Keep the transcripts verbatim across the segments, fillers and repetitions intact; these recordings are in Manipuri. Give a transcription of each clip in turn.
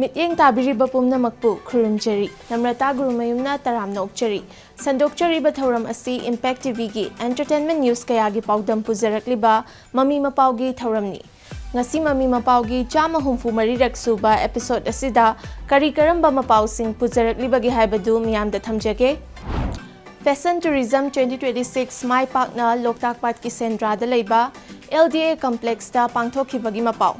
ꯃꯤꯠꯌꯦꯡ ꯇꯥꯕꯤꯔꯤꯕ ꯄꯨꯝꯅꯃꯛꯄꯨ ꯈꯨꯔꯨꯝꯖꯔꯤ꯫ ꯅꯝꯔꯇꯥ ꯒꯨꯔꯨꯃꯌꯨꯝꯅ ꯇꯔꯥꯝꯅ ꯑꯣꯛꯆꯔꯤ꯫ ꯁꯟꯗꯣꯛꯆꯔꯤꯕ ꯊꯧꯔꯝ ꯑꯁꯤ Impact ꯇꯤ ꯚꯤꯒꯤ entertainment news ꯀꯌꯥꯒꯤ ꯄꯥꯎꯗꯝ ꯄꯨꯖꯔꯛꯂꯤꯕ ꯃꯃꯤ ꯃꯄꯥꯎꯒꯤ ꯊꯧꯔꯝꯅꯤ꯫ ꯉꯁꯤ ꯃꯃꯤ ꯃꯄꯥꯎꯒꯤ ꯆꯥꯝꯃ ꯍꯨꯝꯐꯨ ꯃꯔꯤꯔꯛ ꯁꯨꯕ episode ꯑꯁꯤꯗ ꯀꯔꯤ ꯀꯔꯝꯕ ꯃꯄꯥꯎꯁꯤꯡ ꯄꯨꯖꯔꯛꯂꯤꯕꯒꯦ ꯍꯥꯏꯕꯗꯨ ꯃꯤꯌꯥꯝꯗ ꯊꯝꯖꯒꯦ꯫ Fashion Tourism twenty twenty six ꯃꯥꯏ ꯄꯥꯛꯅ ꯂꯣꯛꯇꯥꯛ ꯄꯥꯠꯀꯤ ꯁꯦꯟꯗ꯭ꯔꯥꯗ ꯂꯩꯕ L D A complex ꯇ ꯄꯥꯡꯊꯣꯛꯈꯤꯕꯒꯤ ꯃꯄꯥꯎ꯫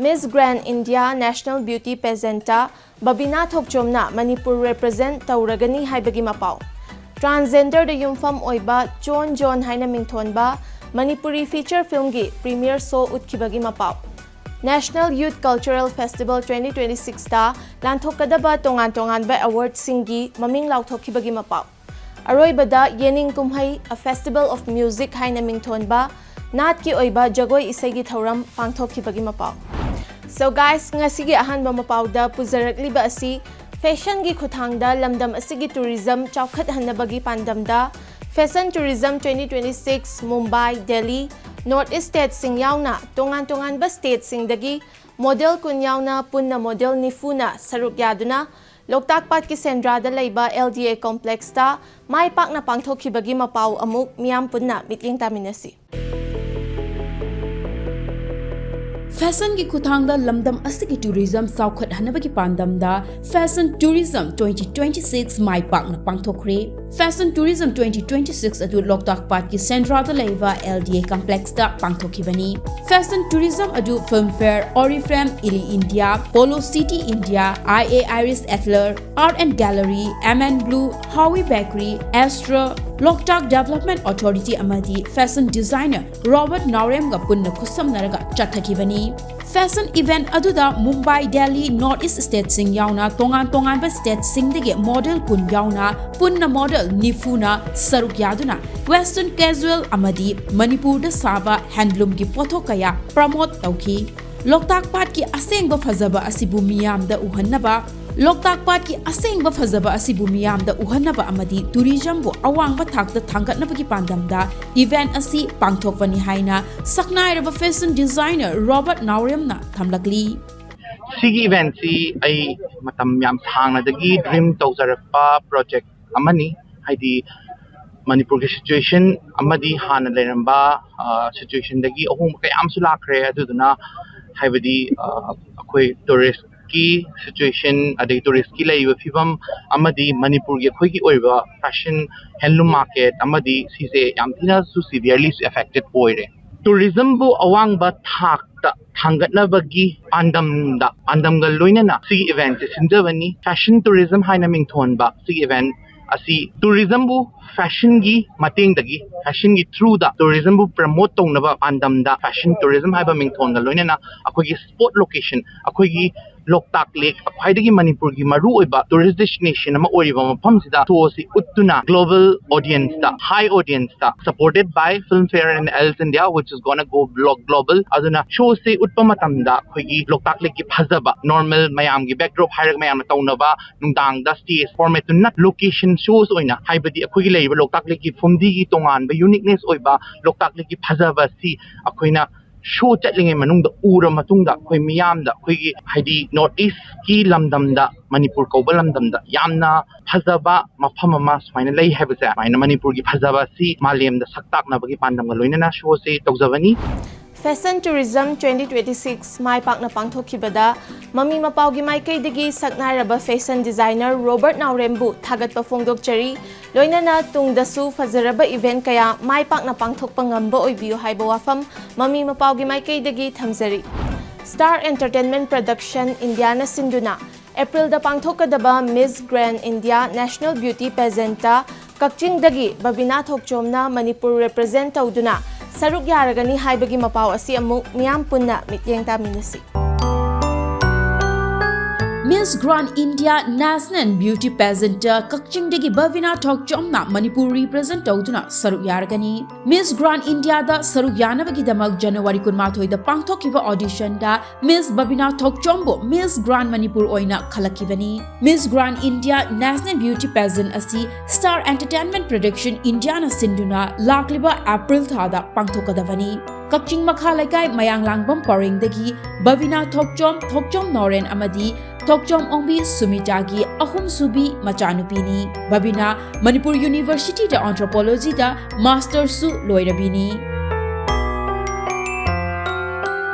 Miss Grand India National Beauty Pageant ꯇ ꯕꯕꯤꯅꯥ ꯊꯣꯛꯆꯣꯝꯅ ꯃꯅꯤꯄꯨꯔ represent ꯇꯧꯔꯒꯅꯤ ꯍꯥꯏꯕꯒꯤ ꯃꯄꯥꯎ꯫ Transgender ꯗ ꯌꯨꯝꯐꯝ ꯑꯣꯏꯕ ꯆꯣꯟ ꯖꯣꯟ ꯍꯥꯏꯅ ꯃꯤꯡꯊꯣꯟꯕ ꯃꯅꯤꯄꯨꯔꯤ feature film ꯒꯤ premiere show ꯎꯠꯈꯤꯕꯒꯤ ꯃꯄꯥꯎ꯫ National Youth Cultural Festival twenty twenty six ꯇ ꯂꯥꯟꯊꯣꯛꯀꯗꯕ ꯇꯣꯉꯥꯟ ꯇꯣꯉꯥꯟꯕ award ꯁꯤꯡꯒꯤ ꯃꯃꯤꯡ ꯂꯥꯎꯊꯣꯛꯈꯤꯕꯒꯤ ꯃꯄꯥꯎ꯫ ꯑꯔꯣꯏꯕꯗ ꯌꯦꯅꯤꯡ ꯀꯨꯝꯍꯩ A Festival of Music ꯍꯥꯏꯅ ꯃꯤꯡꯊꯣꯟꯕ ꯅꯥꯠꯀꯤ ꯑꯣꯏꯕ ꯖꯒꯣꯏ ꯏꯁꯩꯒꯤ ꯊꯧꯔꯝ ꯄꯥꯡꯊꯣꯛꯈꯤꯕꯒꯤ ꯃꯄꯥꯎ꯫ So guys, ꯉꯁꯤꯒꯤ ꯑꯍꯥꯟꯕ ꯃꯄꯥꯎꯗ ꯄꯨꯖꯔꯛꯂꯤꯕ ꯑꯁꯤ fashion ꯒꯤ ꯈꯨꯠꯊꯥꯡꯗ ꯂꯝꯗꯝ ꯑꯁꯤꯒꯤ tourism ꯆꯥꯎꯈꯠꯍꯟꯅꯕꯒꯤ ꯄꯥꯟꯗꯝꯗ Fashion Tourism twenty twenty six Mumbai, Delhi, North East state ꯁꯤꯡ ꯌꯥꯎꯅ ꯇꯣꯉꯥꯟ ꯇꯣꯉꯥꯟꯕ state ꯁꯤꯡꯗꯒꯤ model ꯀꯨꯟ ꯌꯥꯎꯅ ꯄꯨꯟꯅ model ꯅꯤꯐꯨꯅ ꯁꯔꯨꯛ ꯌꯥꯗꯨꯅ ꯂꯣꯛꯇꯥꯛ ꯄꯥꯠꯀꯤ ꯁꯦꯟꯗ꯭ꯔꯥꯗ ꯂꯩꯕ L D A complex ꯇ ꯃꯥꯏ ꯄꯥꯛꯅ ꯄꯥꯡꯊꯣꯛꯈꯤꯕꯒꯤ ꯃꯄꯥꯎ ꯑꯃꯨꯛ ꯃꯤꯌꯥꯝ ꯄꯨꯟꯅ ꯃꯤꯠꯌꯦꯡ ꯇꯥꯃꯤꯟꯅꯁꯤ꯫ Fashion ꯒꯤ ꯈꯨꯠꯊꯥꯡꯗ ꯂꯝꯗꯝ ꯑꯁꯤꯒꯤ tourism ꯆꯥꯎꯈꯠꯍꯟꯅꯕꯒꯤ ꯄꯥꯟꯗꯝꯗ Fashion Tourism twenty twenty six ꯃꯥꯏ ꯄꯥꯛꯅ ꯄꯥꯡꯊꯣꯛꯈ꯭ꯔꯦ꯫ Fashion Tourism twenty twenty six ꯑꯗꯨ ꯂꯣꯛꯇꯥꯛ ꯄꯥꯠꯀꯤ ꯁꯦꯟꯗ꯭ꯔꯥꯗ ꯂꯩꯕ L D A complex ꯇ ꯄꯥꯡꯊꯣꯛꯈꯤꯕꯅꯤ꯫ Fashion Tourism ꯑꯗꯨ Filmfare, Oriflame, Illy India, Polo City India, I A Iris Atelier, Art and Gallery, M N Blue, Howie Bakery, Astra, Loktak Development Authority ꯑꯃꯗꯤ fashion designer Robert ꯅꯥꯎꯔꯦꯝꯒ ꯄꯨꯟꯅ ꯈꯨꯠꯁꯝꯅꯔꯒ ꯆꯠꯊꯈꯤꯕꯅꯤ꯫ Fashion event ꯑꯗꯨꯗ Mumbai, Delhi, North East state ꯁꯤꯡ ꯌꯥꯎꯅ ꯇꯣꯉꯥꯟ ꯇꯣꯉꯥꯟꯕ state ꯁꯤꯡꯗꯒꯤ model ꯀꯨꯟ ꯌꯥꯎꯅ ꯄꯨꯟꯅ model ꯅꯤꯐꯨꯅ ꯁꯔꯨꯛ ꯌꯥꯗꯨꯅ Western casual ꯑꯃꯗꯤ ꯃꯅꯤꯄꯨꯔꯗ ꯁꯥꯕ handloom ꯒꯤ ꯄꯣꯠꯊꯣꯛ ꯀꯌꯥ promote ꯇꯧꯈꯤ꯫ ꯂꯣꯛꯇꯥꯛ ꯄꯥꯠꯀꯤ ꯑꯁꯦꯡꯕ ꯐꯖꯕ ꯑꯁꯤꯕꯨ ꯃꯤꯌꯥꯝꯗ ꯎꯍꯟꯅꯕ, ꯂꯣꯛꯇꯥꯛ ꯄꯥꯠꯀꯤ ꯑꯁꯦꯡꯕ ꯐꯖꯕ ꯑꯁꯤꯕꯨ ꯃꯤꯌꯥꯝꯗ ꯎꯍꯟꯅꯕ ꯑꯃꯗꯤ tourism ꯕꯨ ꯑꯋꯥꯡꯕ ꯊꯥꯛꯇ ꯊꯥꯡꯒꯠꯅꯕꯒꯤ ꯄꯥꯟꯗꯝꯗ event ꯑꯁꯤ ꯄꯥꯡꯊꯣꯛꯄꯅꯤ ꯍꯥꯏꯅ ꯁꯛꯅꯥꯏꯔꯕ fashion designer Robert ꯅꯥꯎꯔꯦꯝꯅ ꯊꯝꯂꯛꯂꯤ꯫ ꯁꯤꯒꯤ ꯏꯚꯦꯟꯠꯁꯤ ꯑꯩ ꯃꯇꯝ ꯌꯥꯝ ꯁꯥꯡꯅꯗꯒꯤ ꯗ꯭ꯔꯤꯝ ꯇꯧꯖꯔꯛꯄ ꯄ꯭ꯔꯣꯖꯦꯛ ꯑꯃꯅꯤ꯫ ꯍꯥꯏꯗꯤ ꯃꯅꯤꯄꯨꯔꯒꯤ ꯁꯤꯆꯨꯋꯦꯁꯟ ꯑꯃꯗꯤ ꯍꯥꯟꯅ ꯂꯩꯔꯝꯕ ꯁꯤꯆꯨꯋꯦꯁꯟꯗꯒꯤ ꯑꯍꯣꯡꯕ ꯀꯌꯥ ꯑꯃꯁꯨ ꯂꯥꯛꯈ꯭ꯔꯦ꯫ ꯑꯗꯨꯗꯨꯅ ꯍꯥꯏꯕꯗꯤ ꯑꯩꯈꯣꯏ ꯇꯨꯔꯤꯁꯀꯤ ꯁꯤꯆꯨꯋꯦꯁꯟ, ꯑꯗꯒꯤ ꯇꯨꯔꯤꯁꯀꯤ ꯂꯩꯔꯤꯕ ꯐꯤꯕꯝ, ꯑꯃꯗꯤ ꯃꯅꯤꯄꯨꯔꯒꯤ ꯑꯩꯈꯣꯏꯒꯤ ꯑꯣꯏꯕ ꯐꯦꯁꯟ, ꯍꯦꯟꯂꯨꯝ ꯃꯥꯔꯀꯦꯠ ꯑꯃꯗꯤ ꯁꯤꯁꯦ ꯌꯥꯝ ꯊꯤꯅꯁꯨ ꯁꯤꯚꯤꯌꯔꯂꯤꯁꯨ ꯑꯦꯐꯦꯛꯇꯦꯠ ꯑꯣꯏꯔꯦ꯫ ꯇꯨꯔꯤꯖꯝꯕꯨ ꯑꯋꯥꯡꯕ ꯊꯥꯛꯇ ꯊꯥꯡꯒꯠꯅꯕꯒꯤ ꯄꯥꯟꯗꯝꯗ, ꯄꯥꯟꯗꯝꯒ ꯂꯣꯏꯅꯅ ꯁꯤꯒꯤ ꯏꯚꯦꯟꯠꯁꯦ ꯁꯤꯟꯖꯕꯅꯤ꯫ ꯐꯦꯁꯟ ꯇꯨꯔꯤꯖꯝ ꯍꯥꯏꯅ ꯃꯤꯡꯊꯣꯟꯕ ꯁꯤꯒꯤ ꯏꯚꯦꯟꯠ ꯑꯁꯤ ꯇꯨꯔꯤꯖꯝꯕꯨ ꯐꯦꯁꯟꯒꯤ ꯃꯇꯦꯡꯗꯒꯤ, ꯐꯦꯁꯟꯒꯤ ꯊ꯭ꯔꯨꯗ ꯇꯨꯔꯤꯖꯝꯕꯨ ꯄ꯭ꯔꯃꯣꯠ ꯇꯧꯅꯕ ꯄꯥꯟꯗꯝꯗ ꯐꯦꯁꯟ ꯇꯨꯔꯤꯖꯝ ꯍꯥꯏꯕ ꯃꯤꯡꯊꯣꯟꯒ ꯂꯣꯏꯅꯅ ꯑꯩꯈꯣꯏꯒꯤ ꯁ꯭ꯄꯣꯠ ꯂꯣꯀꯦꯁꯟ, ꯑꯩꯈꯣꯏꯒꯤ ꯂꯣꯛꯇꯥꯛ ꯂꯦꯛ, ꯈ꯭ꯋꯥꯏꯗꯒꯤ ꯃꯅꯤꯄꯨꯔꯒꯤ ꯃꯔꯨꯑꯣꯏꯕ ꯇꯨꯔꯤꯁ ꯗꯦꯁꯇꯤꯅꯦꯁꯟ ꯑꯃ ꯑꯣꯏꯔꯤꯕ ꯃꯐꯝꯁꯤꯗ ꯁꯣ ꯑꯁꯤ ꯎꯠꯇꯨꯅ ꯒ꯭ꯂꯣꯕꯜ ꯑꯣꯗꯤꯌꯟꯁꯇ, ꯍꯥꯏ ꯑꯣꯗꯤꯌꯟꯁꯇ, supported by Filmfare and Else India, which is gonna go blo-, global. ꯑꯗꯨꯅ ꯁꯣꯁꯤ ꯎꯠꯄ ꯃꯇꯝꯗ ꯑꯩꯈꯣꯏꯒꯤ ꯂꯣꯛꯇꯥꯛ ꯂꯦꯛꯀꯤ ꯐꯖꯕ, ꯅꯣꯔꯃꯦꯜ ꯃꯌꯥꯝꯒꯤ ꯕꯦꯛꯗ꯭ꯔꯣꯞ ꯍꯥꯏꯔꯒ ꯃꯌꯥꯝꯅ ꯇꯧꯅꯕ ꯅꯨꯡꯗꯥꯡꯗ ꯁ꯭ꯇꯦꯖ ꯐꯣꯔꯃꯦꯠꯇꯨ ꯅꯠ, ꯂꯣꯀꯦꯁꯟ ꯁꯣꯁ ꯑꯣꯏꯅ, ꯍꯥꯏꯕꯗꯤ ꯑꯩꯈꯣꯏꯒꯤ ꯂꯩꯔꯤꯕ ꯂꯣꯛꯇꯥꯛ ꯂꯦꯛꯀꯤ ꯐꯨꯝꯗꯤꯒꯤ ꯇꯣꯉꯥꯟꯕ ꯌꯨꯅꯤꯛꯅꯦꯁ ꯑꯣꯏꯕ ꯂꯣꯛꯇꯥꯛ ꯂꯦꯛꯀꯤ ꯐꯖꯕ ꯑꯁꯤ ꯑꯩꯈꯣꯏꯅ ꯁꯣ ꯆꯠꯂꯤꯉꯩ ꯃꯅꯨꯡꯗ ꯎꯔ ꯃꯇꯨꯡꯗ ꯑꯩꯈꯣꯏ ꯃꯤꯌꯥꯝꯗ, ꯑꯩꯈꯣꯏꯒꯤ ꯍꯥꯏꯗꯤ ꯅꯣꯔꯠ ꯏꯁꯀꯤ ꯂꯝꯗꯝꯗ, ꯃꯅꯤꯄꯨꯔ ꯀꯧꯕ ꯂꯝꯗꯝꯗ ꯌꯥꯝꯅ ꯐꯖꯕ ꯃꯐꯝ ꯑꯃ ꯁꯨꯃꯥꯏꯅ ꯂꯩ ꯍꯥꯏꯕꯁꯦ, ꯁꯨꯃꯥꯏꯅ ꯃꯅꯤꯄꯨꯔꯒꯤ ꯐꯖꯕ ꯑꯁꯤ ꯃꯥꯂꯦꯝꯗ ꯁꯛ ꯇꯥꯛꯅꯕꯒꯤ ꯄꯥꯟꯗꯝꯒ ꯂꯣꯏꯅꯅ ꯁꯣꯁꯦ ꯇꯧꯖꯕꯅꯤ꯫ Fashion Tourism twenty twenty-six ꯃꯥꯏ ꯄꯥꯛꯅ ꯄꯥꯡꯊꯣꯛꯈꯤꯕꯗ ꯃꯃꯤ ꯃꯄꯥꯎꯒꯤ ꯃꯥꯏꯀꯩꯗꯒꯤ ꯁꯛꯅꯥꯏꯔꯕ ꯐꯦꯁꯟ ꯗꯤꯖꯥꯏꯅꯔ ꯔꯣꯕꯔꯠ ꯅꯥꯎꯔꯦꯝꯕꯨ ꯊꯥꯒꯠꯄ ꯐꯣꯡꯗꯣꯛꯆꯔꯤ꯫ ꯂꯣꯏꯅꯅ ꯇꯨꯡꯗꯁꯨ ꯐꯖꯔꯕ ꯏꯚꯦꯟꯠ ꯀꯌꯥ ꯃꯥꯏ ꯄꯥꯛꯅ ꯄꯥꯡꯊꯣꯛꯄ ꯉꯝꯕ ꯑꯣꯏꯕꯤꯌꯨ ꯍꯥꯏꯕ ꯋꯥꯐꯝ ꯃꯃꯤ ꯃꯄꯥꯎꯒꯤ ꯃꯥꯏꯀꯩꯗꯒꯤ ꯊꯝꯖꯔꯤ꯫ Star Entertainment Production Indiaꯅ ꯁꯤꯟꯗꯨꯅ ꯑꯦꯄ꯭ꯔꯤꯜꯗ ꯄꯥꯡꯊꯣꯛꯀꯗꯕ Miss Grand India National Beauty Pageantꯇ ꯀꯛꯆꯤꯡꯗꯒꯤ ꯕꯕꯤꯅꯥ ꯊꯣꯛꯆꯣꯝꯅ ꯃꯅꯤꯄꯨꯔ ꯔꯦꯄ꯭ꯔꯖꯦꯟꯠ ꯇꯧꯗꯨꯅ ꯁꯔꯨꯛ ꯌꯥꯔꯒꯅꯤ ꯍꯥꯏꯕꯒꯤ ꯃꯄꯥꯎ ꯑꯁꯤ ꯑꯃꯨꯛ ꯃꯤꯌꯥꯝ ꯄꯨꯟꯅ ꯃꯤꯠꯌꯦꯡ ꯇꯥꯃꯤꯟꯅꯁꯤ꯫ Miss Grand India National Beauty Pageantꯇ ꯀꯛꯆꯤꯡꯗꯒꯤ ꯕꯕꯤꯅꯥ ꯊꯣꯛꯆꯣꯝꯅ ꯃꯅꯤꯄꯨꯔ ꯔꯤꯄ꯭ꯔꯖꯦꯟꯠ ꯇꯧꯗꯨꯅ ꯁꯔꯨꯛ ꯌꯥꯔꯒꯅꯤ꯫ Miss Grand Indiaꯗ ꯁꯔꯨꯛ ꯌꯥꯅꯕꯒꯤꯗꯃꯛ ꯖꯅꯋꯥꯔꯤ ꯀꯨꯟꯃꯥꯊꯣꯏꯗ ꯄꯥꯡꯊꯣꯛꯈꯤꯕ auditionꯗ Miss ꯕꯕꯤꯅꯥ ꯊꯣꯛꯆꯣꯝꯕꯨ Miss Grand ꯃꯅꯤꯄꯨꯔ ꯑꯣꯏꯅ ꯈꯜꯂꯛꯈꯤꯕꯅꯤ꯫ Miss Grand India National Beauty Pageant ꯑꯁꯤ Star Entertainment Production Indiaꯅ ꯁꯤꯟꯗꯨꯅ ꯂꯥꯛꯂꯤꯕ ꯑꯦꯄ꯭ꯔꯤꯜ ꯊꯥꯗ ꯄꯥꯡꯊꯣꯛꯀꯗꯕꯅꯤ꯫ ꯀꯛꯆꯤꯡ ꯃꯈꯥ ꯂꯩꯀꯥꯏ ꯃꯌꯥꯡꯂꯥꯡꯕꯝ ꯄꯔꯦꯡꯗꯒꯤ ꯕꯕꯤꯅꯥ ꯊꯣꯛꯆꯣꯝ, ꯊꯣꯛꯆꯣꯝ ꯅꯣꯔꯦꯟ ꯑꯃꯗꯤ ꯊꯣꯛꯆꯣꯝ ꯑꯣꯡꯕꯤ ꯁꯨꯃꯤꯇꯥꯒꯤ ꯑꯍꯨꯝꯁꯨꯕꯤ ꯃꯆꯥꯅꯨꯄꯤꯅꯤ꯫ ꯕꯕꯤꯅꯥ ꯃꯅꯤꯄꯨꯔ ꯌꯨꯅꯤꯚꯔꯁꯤꯇꯤꯗ ꯑꯦꯟꯊ꯭ꯔꯣꯄꯣꯂꯣꯖꯤꯗ ꯃꯥꯁꯇꯔꯁꯨ ꯂꯣꯏꯔꯕꯤꯅꯤ꯫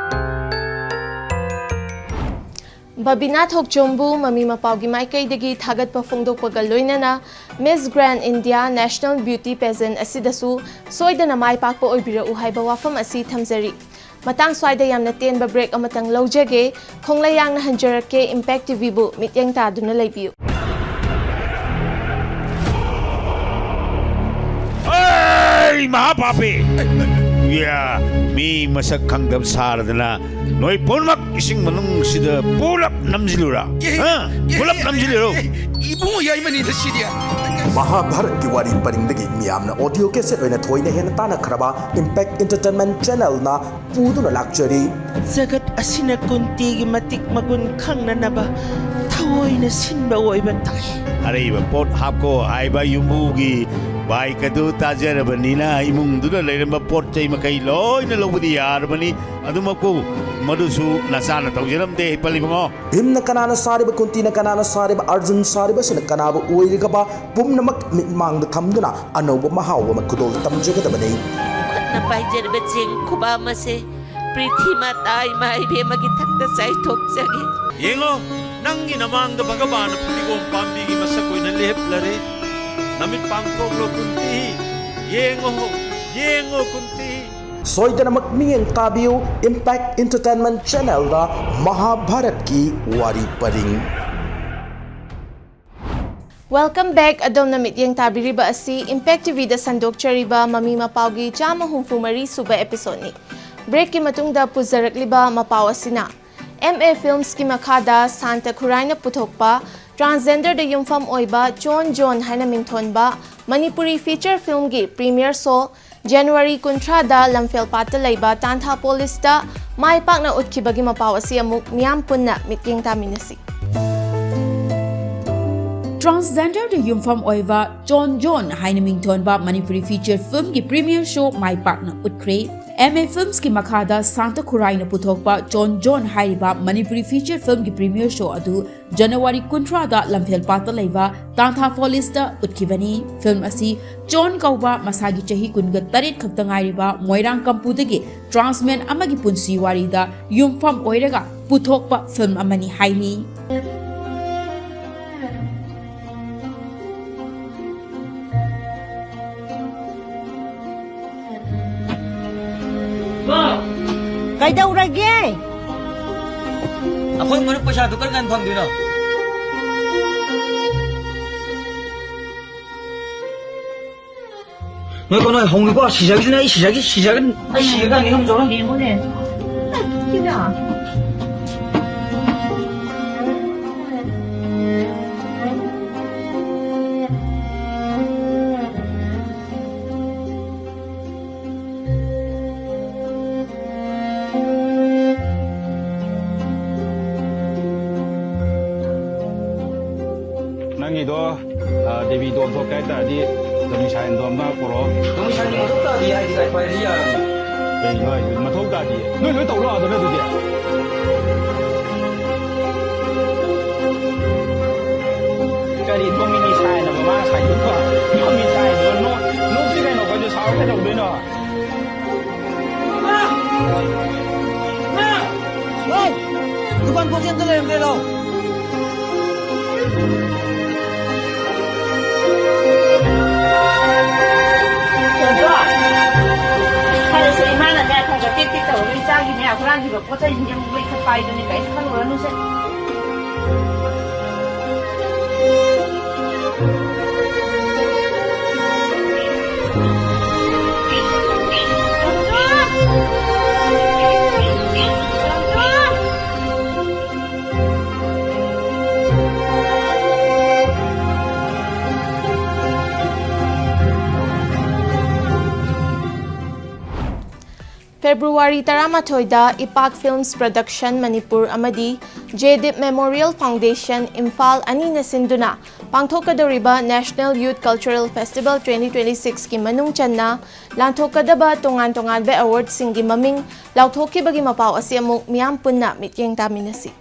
ꯕꯕꯤꯅꯥ ꯊꯣꯛꯆꯣꯝꯕꯨ ꯃꯃꯤ ꯃꯄꯥꯎꯒꯤ ꯃꯥꯏꯀꯩꯗꯒꯤ ꯊꯥꯒꯠꯄ ꯐꯣꯡꯗꯣꯛꯄꯒ ꯂꯣꯏꯅꯅ Miss Grand India National Beauty Pageant ꯑꯁꯤꯗꯁꯨ ꯁꯣꯏꯗꯅ ꯃꯥꯏ ꯄꯥꯛꯄ ꯑꯣꯏꯕꯤꯔꯛꯎ ꯍꯥꯏꯕ ꯋꯥꯐꯝ ꯑꯁꯤ ꯊꯝꯖꯔꯤ꯫ ꯃꯇꯥꯡ ꯁ꯭ꯋꯥꯏꯗ ꯌꯥꯝꯅ ꯇꯦꯟꯕ break ꯑꯃꯇꯪ ꯂꯧꯖꯒꯦ꯫ ꯈꯣꯡꯂꯩ ꯌꯥꯡꯅ ꯍꯟꯖꯔꯛꯀꯦ꯫ Impact ꯇꯤꯚꯤꯕꯨ ꯃꯤꯠꯌꯦꯡ ꯇꯥꯗꯨꯅ ꯂꯩꯕꯤꯌꯨ꯫ ꯑꯩ ꯃꯍꯥꯄꯥꯄꯤ! ꯌꯥ, ꯃꯤ ꯃꯁꯛ ꯈꯪꯗꯕ ꯁꯥꯔꯗꯅ ꯅꯣꯏ ꯄꯨꯝꯅꯃꯛ ꯏꯁꯤꯡ ꯃꯅꯨꯡꯁꯤꯗ ꯄꯨꯂꯞ ꯅꯝꯁꯤꯜꯂꯨꯔꯥ? ꯍꯥ? ꯄꯨꯂꯞ ꯅꯝꯁꯤꯜꯂꯨꯔꯣ? ꯏꯕꯨꯡꯉꯣ ꯌꯥꯏꯃꯅꯤꯗ ꯁꯤꯗꯤ꯫ ꯃꯍꯥꯚꯥꯔꯠꯀꯤ ꯋꯥꯔꯤ ꯄꯔꯤꯡꯗꯒꯤ ꯃꯤꯌꯥꯝꯅ audio cassette ꯑꯣꯏꯅ ꯊꯣꯏꯅ ꯍꯦꯟꯅ ꯇꯥꯟꯅꯈ꯭ꯔꯕ Impact Entertainment Channelꯅ ꯄꯨꯗꯨꯅ ꯂꯥꯛꯆꯔꯤ꯫ ꯖꯒꯠ ꯑꯁꯤꯅ ꯀꯨꯟꯇꯤꯒꯤ ꯃꯇꯤꯛ ꯃꯒꯨꯟ ꯈꯪꯅꯅꯕ ꯊꯑꯣꯏꯅ ꯁꯤꯟꯕ ꯑꯣꯏꯕ ꯇꯥꯏ꯫ ꯑꯔꯩꯕ ꯄꯣꯠ ꯍꯥꯞꯀꯣ ꯍꯥꯏꯕ ꯌꯨꯝꯕꯨꯒꯤ bike ꯑꯗꯨ ꯇꯥꯖꯔꯕꯅꯤꯅ ꯏꯃꯨꯡꯗꯨꯗ ꯂꯩꯔꯝꯕ ꯄꯣꯠ ꯆꯩ ꯃꯈꯩ ꯂꯣꯏꯅ ꯂꯧꯕꯗꯤ ꯌꯥꯔꯕꯅꯤ꯫ ꯑꯗꯨꯃꯛꯄꯨ ꯃꯗꯨꯁꯨ ꯅꯆꯥꯅ ꯇꯧꯖꯔꯝꯗꯦ ꯄꯜꯂꯤꯕꯉꯣ꯫ ꯚꯤꯝꯅ ꯀꯅꯥꯅ ꯁꯥꯔꯤꯕ, ꯀꯨꯟꯇꯤꯅ ꯀꯅꯥꯅ ꯁꯥꯔꯤꯕ, ꯑꯔꯖꯨꯟ ꯁꯥꯔꯤꯕꯁꯤꯅ ꯀꯅꯥꯕꯨ ꯑꯣꯏꯔꯤꯒꯕ ꯄꯨꯝꯅꯃꯛ ꯃꯤꯠꯃꯥꯡꯗ ꯊꯝꯗꯨꯅ ꯑꯅꯧꯕ ꯃꯍꯥꯎ ꯑꯃ ꯈꯨꯗꯣꯜ ꯇꯝꯖꯒꯗꯕꯅꯤ꯫ ꯈꯨꯠꯅ ꯄꯥꯏꯖꯔꯤꯕ ꯆꯦꯡ ꯈꯨꯕꯥꯝ ꯑꯁꯦ ꯄ꯭ꯔꯤꯊꯤ ꯃꯥꯇꯥ ꯏꯃꯥ ꯏꯕꯦꯝꯃꯒꯤ ꯊꯛꯇ ꯆꯥꯏꯊꯣꯛꯆꯒꯦ꯫ ꯌꯦꯡꯉꯣ, ꯅꯪꯒꯤ ꯅꯃꯥꯡꯗ ꯚꯒꯕꯥꯟꯅ ꯐꯗꯤꯒꯣꯝ ꯄꯥꯝꯕꯤꯒꯤ ꯃꯁꯛ ꯑꯣꯏꯅ ꯂꯦꯞꯂꯔꯦ꯫ ꯅꯃꯤꯠ ꯄꯥꯡꯊꯣꯛꯂꯣ ꯀꯨꯟꯇꯤ, ꯌꯦꯡꯉꯣ, ꯌꯦꯡꯉꯣ ꯀꯨꯟꯇꯤ꯫ ꯁꯣꯏꯗꯅꯃꯛ ꯃꯤꯠꯌꯦꯡ ꯇꯥꯕꯤꯌꯨ Impact Entertainment Channelꯗ ꯃꯍꯥꯚꯥꯔꯠꯀꯤ ꯋꯥꯔꯤ ꯄꯔꯤꯡ꯫ Welcome back꯫ ꯑꯗꯣꯝꯅ ꯃꯤꯠꯌꯦꯡ ꯇꯥꯕꯤꯔꯤꯕ ꯑꯁꯤ Impact ꯇꯤꯚꯤꯗ ꯁꯟꯗꯣꯛꯆꯔꯤꯕ ꯃꯃꯤ ꯃꯄꯥꯎꯒꯤ ꯆꯥꯝꯃ ꯍꯨꯝꯐꯨ ꯃꯔꯤ ꯁꯨꯕ episodeꯅꯤ꯫ Breakꯀꯤ ꯃꯇꯨꯡꯗ ꯄꯨꯖꯔꯛꯂꯤꯕ ꯃꯄꯥꯎ ꯑꯁꯤꯅ, M A Filmsꯀꯤ ꯃꯈꯥꯗ ꯁꯥꯟꯇ ꯈꯨꯔꯥꯏꯅ ꯄꯨꯊꯣꯛꯄ transgenderꯗ ꯌꯨꯝꯐꯝ ꯑꯣꯏꯕ ꯆꯣꯟ ꯖꯣꯟ ꯍꯥꯏꯅ ꯃꯤꯡꯊꯣꯟꯕ Manipuri feature filmꯒꯤ premiere show January ꯀꯨꯟꯊ꯭ꯔꯥꯗ ꯂꯝꯐꯦꯜꯄꯥꯠꯇ ꯂꯩꯕ ꯇꯥꯟꯊꯥ ꯄꯣꯂꯤꯁꯇ ꯃꯥꯏ ꯄꯥꯛꯅ ꯎꯠꯈꯤꯕꯒꯤ ꯃꯄꯥꯎ ꯑꯁꯤ ꯑꯃꯨꯛ ꯃꯤꯌꯥꯝ ꯄꯨꯟꯅ ꯃꯤꯠꯌꯦꯡ ꯇꯥꯃꯤꯟꯅꯁꯤ꯫ Transgenderꯗ ꯌꯨꯝꯐꯝ ꯑꯣꯏꯕ ꯆꯣꯟ ꯖꯣꯟ ꯍꯥꯏꯅ ꯃꯤꯡꯊꯣꯟꯕ ꯃꯅꯤꯄꯨꯔꯤ feature filmꯒꯤ premiere show ꯃꯥꯏ ꯄꯥꯛꯅ ꯎꯠꯈ꯭ꯔꯦ꯫ M A Filmsꯀꯤ ꯃꯈꯥꯗ ꯁꯥꯟꯇ ꯈꯨꯔꯥꯏꯅ ꯄꯨꯊꯣꯛꯄ ꯆꯣꯟ ꯖꯣꯟ ꯍꯥꯏꯔꯤꯕ ꯃꯅꯤꯄꯨꯔꯤ feature filmꯒꯤ premiere show ꯑꯗꯨ ꯖꯅꯋꯥꯔꯤ ꯀꯨꯟꯊ꯭ꯔꯥꯗ ꯂꯝꯐꯦꯜꯄꯥꯠꯇ ꯂꯩꯕ ꯇꯥꯟꯊꯥ ꯐꯣꯂꯤꯁꯇ ꯎꯠꯈꯤꯕꯅꯤ꯫ Film ꯑꯁꯤ ꯆꯣꯟ ꯀꯧꯕ ꯃꯁꯥꯒꯤ ꯆꯍꯤ ꯀꯨꯟꯒ ꯇꯔꯦꯠ ꯈꯛꯇ ꯉꯥꯏꯔꯤꯕ ꯃꯣꯏꯔꯥꯡ ꯀꯝꯄꯨꯗꯒꯤ trans man ꯑꯃꯒꯤ ꯄꯨꯟꯁꯤ ꯋꯥꯔꯤꯗ ꯌꯨꯝꯐꯝ ꯑꯣꯏꯔꯒ ꯄꯨꯊꯣꯛꯄ film ꯑꯃꯅꯤ ꯍꯥꯏꯔꯤ꯫ ꯀꯩꯗꯧꯔꯒꯦ? ꯑꯩꯈꯣꯏ ꯃꯔꯨꯞ ꯄꯩꯁꯥꯗꯨ ꯀꯔꯝ ꯀꯥꯟꯗ ꯐꯪꯗꯣꯏꯅꯣ? ꯅꯣꯏ ꯀꯣ, ꯅꯣꯏ ꯍꯧꯅꯨꯀꯣ, ꯁꯤꯖꯒꯤꯁꯤꯅ ꯑꯩ ꯁꯤꯖꯒꯤ, ꯁꯤꯖꯒ-, ꯑꯩ ꯁꯤꯖꯒ ꯅꯤꯉꯝ ꯆꯧꯔ꯫ ꯌꯦꯡꯉꯨꯅꯦ꯫ ꯁꯤꯗ꯫ ꯅꯪꯒꯤꯗꯣ, ꯑ, ꯗꯦꯕꯤ ꯗꯣꯟ ꯊꯣꯛꯀꯦ ꯍꯥꯏ ꯇꯥꯔꯗꯤ ꯗꯣꯃꯤꯁꯥꯏꯟꯗꯣ ꯑꯃ ꯄꯨꯔꯛꯑꯣ꯫ ꯗꯣꯃꯤꯁꯥꯏꯟꯗꯤ ꯃꯊꯧ ꯇꯥꯗꯦ ꯍꯥꯏꯗꯤ ꯀꯥꯏ ꯄꯥꯏꯔꯁꯨ ꯌꯥꯔꯅꯤ꯫ ꯀꯩꯅꯣ ꯍꯥꯏꯁꯤꯕꯣ? ꯃꯊꯧ ꯇꯥꯗꯤꯌꯦ꯫ ꯅꯣꯏ ꯂꯣꯏ ꯇꯧꯔꯣ ꯑꯗꯨꯅ ꯑꯗꯨꯗꯤ꯫ ꯀꯔꯤ ꯗꯣꯃꯤꯅꯤ ꯁꯥꯏꯅꯕ ꯃꯥ ꯁꯥꯏꯗꯨꯕꯣ? ꯗꯣꯃꯤ ꯁꯥꯏꯗꯣ ꯅꯣ-, ꯅꯣꯛꯁꯤ ꯀꯩꯅꯣ, ꯑꯩꯈꯣꯏꯁꯨ ꯁꯥꯎꯔ ꯀꯩꯗꯧꯗꯣꯏꯅꯣ? ꯍꯣꯏ! ꯗꯨꯀꯥꯟ ꯄꯣꯠ ꯆꯩ ꯑꯝꯇ ꯂꯩꯔꯝꯗ꯭ꯔꯦ, ꯂꯥꯎ꯫ ꯇꯣꯟꯗꯣꯟ! ꯈꯔꯁꯦ ꯏꯃꯥꯅꯅꯦ, ꯈꯔ ꯈꯔ ꯇꯦꯛ ꯇꯦꯛ ꯇꯧꯔꯒ ꯏꯆꯥꯒꯤꯅꯦ, ꯍꯨꯔꯥꯟꯈꯤꯕ ꯄꯣꯠ ꯆꯩꯁꯤꯡꯁꯦ ꯑꯃꯨꯛ ꯂꯩꯈꯠꯄ ꯍꯥꯏꯗꯨꯅꯤ, ꯀꯔꯤꯝ ꯈꯜꯂꯨꯔꯅꯨꯁꯦ꯫ ꯐꯦꯕ꯭ꯔꯨꯋꯥꯔꯤ ꯇꯔꯥꯃꯥꯊꯣꯏꯗ ꯏꯄꯥꯛ Films Production ꯃꯅꯤꯄꯨꯔ ꯑꯃꯗꯤ ꯖꯦꯗꯤꯞ Memorial Foundation ꯏꯝꯐꯥꯜ ꯑꯅꯤꯅ ꯁꯤꯟꯗꯨꯅ ꯄꯥꯡꯊꯣꯛꯀꯗꯧꯔꯤꯕ National Youth Cultural Festival twenty twenty-six ꯀꯤ ꯃꯅꯨꯡ ꯆꯟꯅ ꯂꯥꯟꯊꯣꯛꯀꯗꯕ ꯇꯣꯉꯥꯟ ꯇꯣꯉꯥꯟꯕ award ꯁꯤꯡꯒꯤ ꯃꯃꯤꯡ ꯂꯥꯎꯊꯣꯛꯈꯤꯕꯒꯤ ꯃꯄꯥꯎ ꯑꯁꯤ ꯑꯃꯨꯛ ꯃꯤꯌꯥꯝ ꯄꯨꯟꯅ ꯃꯤꯠꯌꯦꯡ ꯇꯥꯃꯤꯟꯅꯁꯤ꯫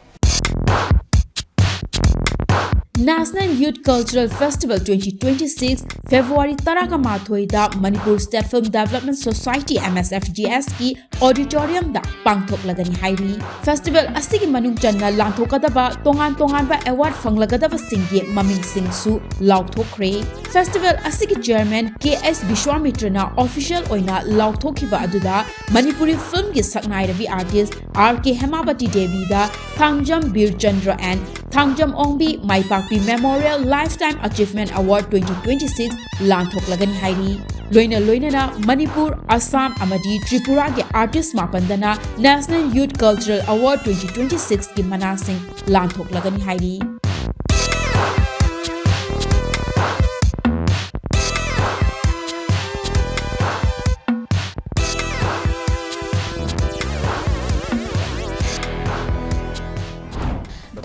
National Youth Cultural Festival twenty twenty-six February ꯇꯔꯥꯒ ꯃꯥꯊꯣꯏꯗ Manipur State Film Development Society, M S F D S ꯀꯤ auditorium ꯗ ꯄꯥꯡꯊꯣꯛꯂꯒꯅꯤ ꯍꯥꯏꯔꯤ꯫ Festival ꯑꯁꯤꯒꯤ ꯃꯅꯨꯡ ꯆꯟꯅ ꯂꯥꯟꯊꯣꯛꯀꯗꯕ ꯇꯣꯉꯥꯟ ꯇꯣꯉꯥꯟꯕ award ꯐꯪꯂꯒꯗꯕꯁꯤꯡꯒꯤ ꯃꯃꯤꯡꯁꯤꯡꯁꯨ ꯂꯥꯎꯊꯣꯛꯈ꯭ꯔꯦ꯫ Festival ꯑꯁꯤꯒꯤ chairman K S ꯕꯤꯁ꯭ꯋꯥꯃꯤꯇ꯭ꯔꯅ official ꯑꯣꯏꯅ ꯂꯥꯎꯊꯣꯛꯈꯤꯕ ꯑꯗꯨꯗ ꯃꯅꯤꯄꯨꯔꯤ film ꯒꯤ ꯁꯛꯅꯥꯏꯔꯕꯤ artist R K ꯍꯦꯃꯥꯕꯇꯤ ꯗꯦꯕꯤꯗ Thangjam ꯕꯤꯔꯆꯟꯗ꯭ꯔ and Thangjam Ongbi ꯃꯥꯏꯄꯥꯛꯄꯤ Memorial Lifetime Achievement Award twenty twenty-six ꯂꯥꯟꯊꯣꯛꯂꯒꯅꯤ ꯍꯥꯏꯔꯤ꯫ ꯂꯣꯏꯅ ꯂꯣꯏꯅꯅ ꯃꯅꯤꯄꯨꯔ, ꯑꯁꯥꯝ ꯑꯃꯗꯤ ꯇ꯭ꯔꯤꯄꯨꯔꯥꯒꯤ artist ꯃꯥꯄꯟꯗꯅ National Youth Cultural Award twenty twenty-six ꯀꯤ ꯃꯅꯥꯁꯤꯡ ꯂꯥꯟꯊꯣꯛꯂꯒꯅꯤ ꯍꯥꯏꯔꯤ꯫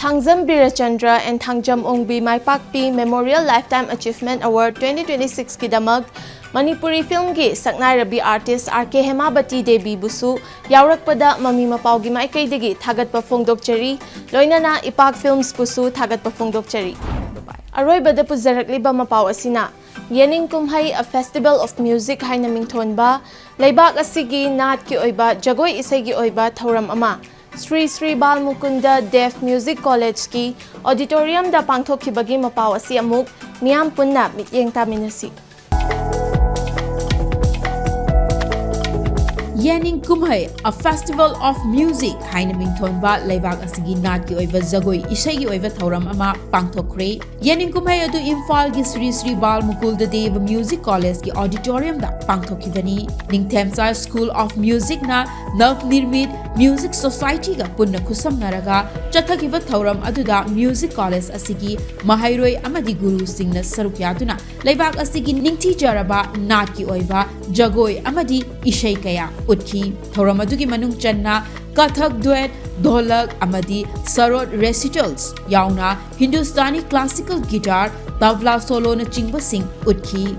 Thangjam ꯕꯤꯔꯆꯟꯗ꯭ꯔ and Thangjam Ongbi ꯃꯥꯏꯄꯥꯛꯄꯤ Memorial Lifetime Achievement Award twenty twenty-six ꯀꯤꯗꯃꯛ ꯃꯅꯤꯄꯨꯔꯤ film ꯒꯤ ꯁꯛꯅꯥꯏꯔꯕꯤ artist R K ꯍꯦꯃꯥꯕꯇꯤ ꯗꯦꯕꯤꯕꯨꯁꯨ ꯌꯥꯎꯔꯛꯄꯗ ꯃꯃꯤ ꯃꯄꯥꯎꯒꯤ ꯃꯥꯏꯀꯩꯗꯒꯤ ꯊꯥꯒꯠꯄ ꯐꯣꯡꯗꯣꯛꯆꯔꯤ, ꯂꯣꯏꯅꯅ ꯏꯄꯥꯛ Films ꯕꯨꯁꯨ ꯊꯥꯒꯠꯄ ꯐꯣꯡꯗꯣꯛꯆꯔꯤ꯫ ꯑꯔꯣꯏꯕꯗ ꯄꯨꯖꯔꯛꯂꯤꯕ ꯃꯄꯥꯎ ꯑꯁꯤꯅ ꯌꯦꯅꯤꯡ ꯀꯨꯝꯍꯩ A Festival of Music ꯍꯥꯏꯅ ꯃꯤꯡꯊꯣꯟꯕ ꯂꯩꯕꯥꯛ ꯑꯁꯤꯒꯤ ꯅꯥꯠꯀꯤ ꯑꯣꯏꯕ ꯖꯒꯣꯏ ꯏꯁꯩꯒꯤ ꯑꯣꯏꯕ ꯊꯧꯔꯝ ꯑꯃ ꯁ꯭ꯔꯤ ꯁ꯭ꯔꯤ ꯕꯥꯜ ꯃꯨꯀꯨꯟꯗ Deaf Music College ꯀꯤ auditorium ꯗ ꯄꯥꯡꯊꯣꯛꯈꯤꯕꯒꯤ ꯃꯄꯥꯎ ꯑꯁꯤ ꯑꯃꯨꯛ ꯃꯤꯌꯥꯝ ꯄꯨꯟꯅ ꯃꯤꯠꯌꯦꯡ ꯇꯥꯃꯤꯟꯅꯁꯤ꯫ ꯌꯦꯅꯤꯡ ꯀꯨꯝꯍꯩ A Festival of Music ꯍꯥꯏꯅ ꯃꯤꯡꯊꯣꯟꯕ ꯂꯩꯕꯥꯛ ꯑꯁꯤꯒꯤ ꯅꯥꯠꯀꯤ ꯑꯣꯏꯕ ꯖꯒꯣꯏ ꯏꯁꯩꯒꯤ ꯑꯣꯏꯕ ꯊꯧꯔꯝ ꯑꯃ ꯄꯥꯡꯊꯣꯛꯈ꯭ꯔꯦ꯫ ꯌꯦꯅꯤꯡ ꯀꯨꯝꯍꯩ ꯑꯗꯨ ꯏꯝꯐꯥꯜꯒꯤ ꯁ꯭ꯔꯤ ꯁ꯭ꯔꯤ ꯕꯥꯜ ꯃꯨꯀꯨꯜꯗ ꯗꯦꯕ Music College ꯀꯤ auditorium the ꯄꯥꯡꯊꯣꯛꯈꯤꯕꯅꯤ꯫ ꯅꯤꯡꯊꯦꯝꯆꯥ School of Music ꯅ Nav Nirmit Music Society ꯒ ꯄꯨꯟꯅ ꯈꯨꯠꯁꯝꯅꯔꯒ ꯆꯠꯊꯈꯤꯕ ꯊꯧꯔꯝ ꯑꯗꯨꯗ Music College ꯑꯁꯤꯒꯤ ꯃꯍꯩꯔꯣꯏ ꯑꯃꯗꯤ ꯒꯨꯔꯨꯁꯤꯡꯅ ꯁꯔꯨꯛ ꯌꯥꯗꯨꯅ ꯂꯩꯕꯥꯛ ꯑꯁꯤꯒꯤ ꯅꯤꯡꯊꯤꯖꯔꯕ ꯅꯥꯠꯀꯤ ꯑꯣꯏꯕ ꯖꯒꯣꯏ ꯑꯃꯗꯤ ꯏꯁꯩ ꯀꯌꯥ ꯎꯠꯈꯤ꯫ ꯊꯧꯔꯝ ꯑꯗꯨꯒꯤ ꯃꯅꯨꯡ ꯆꯟꯅ ꯀꯊꯛ ꯗ꯭ꯋꯦꯠ, ꯙꯣꯂꯛ ꯑꯃꯗꯤ ꯁꯔꯣꯗ ꯔꯦꯁꯤꯇꯜꯁ ꯌꯥꯎꯅ ꯍꯤꯟꯗꯨꯁꯇꯥꯅꯤ ꯀ꯭ꯂꯥꯁꯤꯀꯦꯜ ꯒꯤꯇꯥꯔ, ꯇꯕ꯭ꯂꯥ ꯁꯣꯂꯣꯅꯆꯤꯡꯕꯁꯤꯡ ꯎꯠꯈꯤ꯫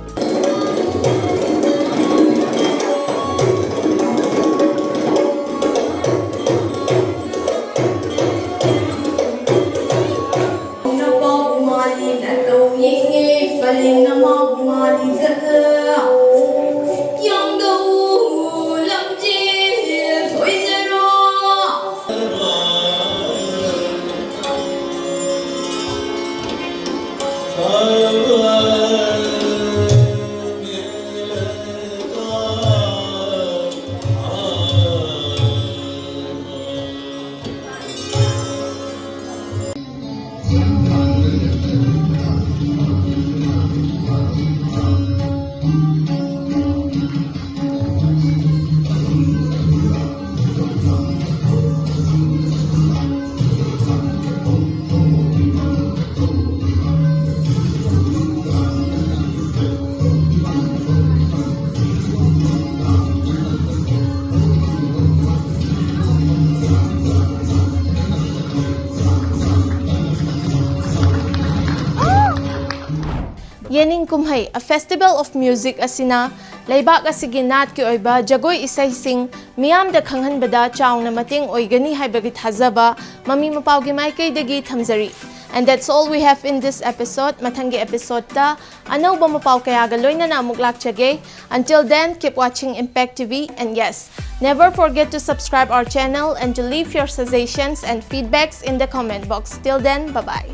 ꯌꯦꯅꯤꯡ ꯀꯨꯝꯍꯩ, A Festival of Music ꯑꯁꯤꯅ ꯂꯩꯕꯥꯛ ꯑꯁꯤꯒꯤ ꯅꯥꯠꯀꯤ ꯑꯣꯏꯕ ꯖꯒꯣꯏ ꯏꯁꯩꯁꯤꯡ ꯃꯤꯌꯥꯝꯗ ꯈꯪꯍꯟꯕꯗ ꯆꯥꯎꯅ ꯃꯇꯦꯡ ꯑꯣꯏꯒꯅꯤ ꯍꯥꯏꯕꯒꯤ ꯊꯥꯖꯕ ꯃꯃꯤ ꯃꯄꯥꯎꯒꯤ ꯃꯥꯏꯀꯩꯗꯒꯤ ꯊꯝꯖꯔꯤ꯫ And that's all we have in this episode. ꯃꯊꯪꯒꯤ episodeꯇ ꯑꯅꯧꯕ ꯃꯄꯥꯎ ꯀꯌꯥꯒ ꯂꯣꯏꯅꯅ ꯑꯃꯨꯛ ꯂꯥꯛꯆꯒꯦ꯫ Until then, keep watching Impact T V, and yes, never forget to subscribe our channel and to leave your suggestions and feedbacks in the comment box. Till then, bye-bye.